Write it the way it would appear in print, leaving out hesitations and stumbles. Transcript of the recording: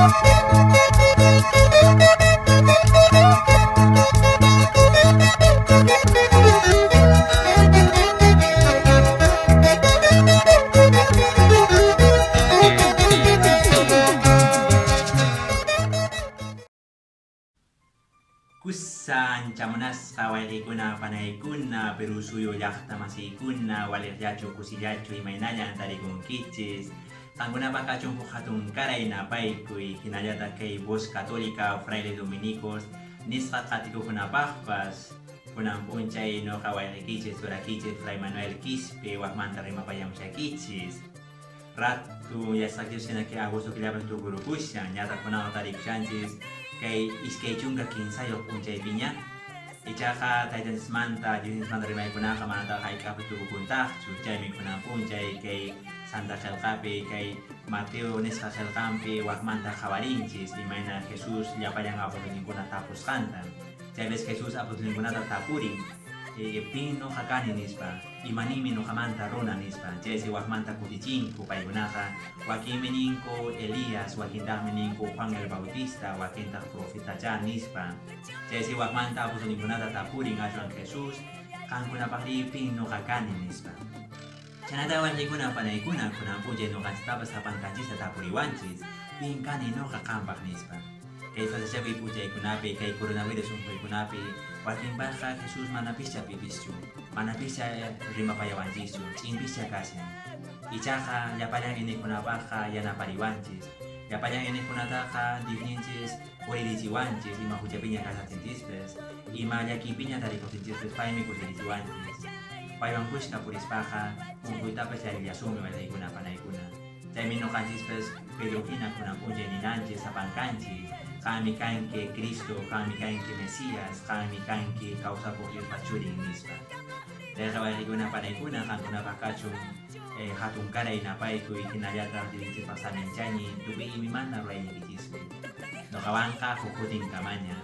Kusa ancha munasqa wayqiykuna panaykuna, Perú suyu llaqta masiykuna, waliqllachu kusillachu imaynallan tarikunkichis. Qankunapaq kachun huk hatun karay napaykuy, hinallataq kay Voz Católica Frailes Dominicos nisqa qatikuqkunapaqpas. Kunan p'unchay nuqa wayqiykichis turakichis Fray Manuel Quispe wakmanta rimapayamushakichis. Ratu yachasqaykichis hina kay agosto killapas tukurukushan, ñataq kunanqa tarikushanchis kay 23 p'unchaypiña. Ichaqa taytanchismanta, Diosninchismanta rimaykunaqa manataq hayk'aqpi tukukuntaqchu, chaymi kunan p'unchay kay Santa Qelqapi, kay Mateo nisqa qelqanpi wakmanta qhawarinchis imayna Jesús llapallan apostolninkuna tapusqanta. Chaypis Jesús apostolninkunata tapurin, Pin noqa kani nispa, imaninmi noqamanta runa nispa. Chaysi wakmanta kutichinku paykunaqa, wakinmi ninku Elías, wakintaqmi ninku Juan el Bautista, wakintaq profetachá nispa. Chaysi wakmanta apostolninkunata tapurin ashwan Jesús, qankunapaqrí pin noqa kani nispa. Chhaynata wayqiykuna panaykuna kunan p'unchay noqanchistapas sapankanchista tapuriwanchis, pin kani noqa qanpaq nispa. Kay sasachakuy p'unchaykunapi, kay coronavirus unquykunapi, wakinpaqqa Jesús manapischa pipischu, manapischa rimapayawanchischu, ch'inpischa kashan. Ichaqa llapallan iñiqkunapaqqa yanapariwanchis. Llapallan iñiqkunataqa Diosninchis puririchiwanchis, ima huchapiña kashaqtinchispis, ima llakiypiña tarikuqtinchispis paymi kusirichiwanchis. Paywan kushka purispaqa unquytapas llarillasunmi wayqiykuna panaykuna. Chaymi noqanchispas Pedro hina kunan p'unchay ninanchis sapankanchis, qanmi kanki Cristo, qanmi kanki Mesías, qanmi kanki kawsakuq Diospa churin nispa. Chayqa wayqiykuna panaykuna qankunapaq kachun hatun karay napaykuy hinallataq Diosninchispaq saminchañi tukuy imimana ruwayniykichispi. Noqawanqa huk kutin kamaña.